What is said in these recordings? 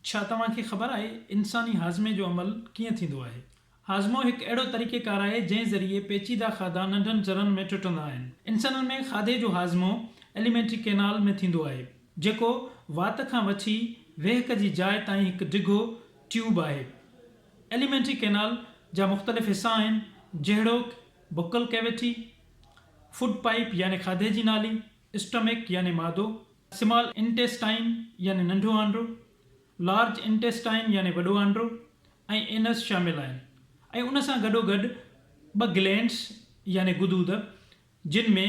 ڇا توهان کي خبر آهي انساني هاضمي جو عمل ڪيئن ٿيندو آهي؟ هاضمو هڪ اهڙو طريقيڪار آهي جنهن ذريعي پيچيده کاڌا ننڍن ذرن ۾ ٽٽندا آهن. انسانن ۾ کاڌي جو هاضمو Alimentary Canal ۾ ٿيندو آهي، جيڪو وات کان وٺي ويهڪ جي جاء تائين هڪ ڊگهو ٽيوب آهي. Alimentary Canal جا مختلف حصا آهن، جهڙوڪ، بڪل ڪيويٽي، فوڊ پائيپ يعني کاڌي جي نالي، اسٽمڪ يعني معدو، سمال انٽيسٽائن يعني ننڍو آنڊرو، لارج انٽيسٽائن يعني وڏو آنڊرو ۽ اينس شامل آهن ۽ ان سان گڏوگڏ ٻه گلينڊس يعني غدود جن ۾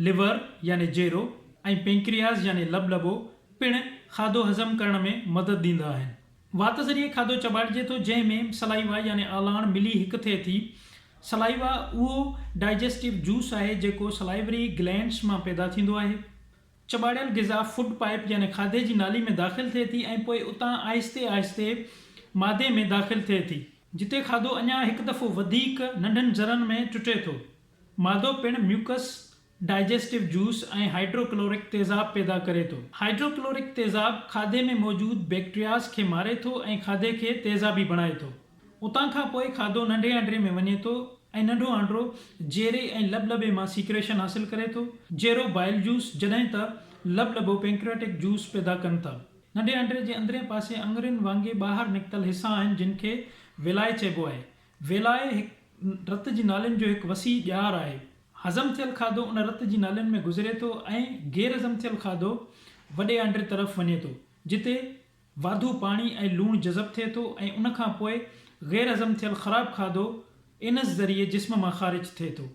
ليور يعني جيرو ۽ پينڪرياز يعني لبلبو پڻ کاڌو هضم ڪرڻ ۾ مدد ڏيندا آهن. وات ذريعي کاڌو چٻاڙجي ٿو جنهن ۾ سلائيوا يعني آلاڻ ملي هڪ ٿئي ٿي. سلائيوا اهو ڊائجسٽو جوس آهي جيڪو سلائيوري گلينڊس مان پيدا ٿيندو آهي. چٻاڙيل غذا فوڊ پائيپ يعني کاڌي جي نالي ۾ داخل ٿئي ٿي ۽ پوء اتان آهستي آهستي معدي ۾ داخل ٿئي ٿي. جتي کاڌو اڃا هڪ دفعو وڌيڪ ننڍن ذرن ۾ ٽٽي ٿو. معدو پڻ ميوڪس، ڊائجسٽو جوس ۽ هائيڊروڪلورڪ تيزاب پيدا ڪري ٿو. هائيڊروڪلورڪ تيزاب کاڌي ۾ موجود بيڪٽرياز کي ماري ٿو ۽ کاڌي کي تيزابي بڻائي ٿو. اتان کان پوء کاڌو ننڍي آنڊري ۾ وڃي ٿو ۽ ننڍو آنڊرو جيري ۽ لبلبي مان سيڪريشن حاصل ڪري ٿو. جيرو بائل جوس جڏهن ته لبلبو پينڪرياٽڪ جوس پيدا ڪن ٿا. ننڍي آنڊري جي اندرين پاسي اڱرين وانگي ٻاهر نڪتل حصا آهن جن کي ويلائي چئبو آهي. ويلائي هڪ رت جي نالين جو هڪ وسيع ڄار آهي. هضم ٿيل کاڌو ان رت جي نالين ۾ گذري ٿو ۽ غير هضم ٿيل کاڌو وڏي آنڊري طرف وڃي ٿو جتي واڌو پاڻي ۽ لوڻ جذب ٿئي ٿو ۽ ان کان پوء غير هضم ٿيل خراب کاڌو اينس ذريعي جسم مان خارج ٿئي ٿو.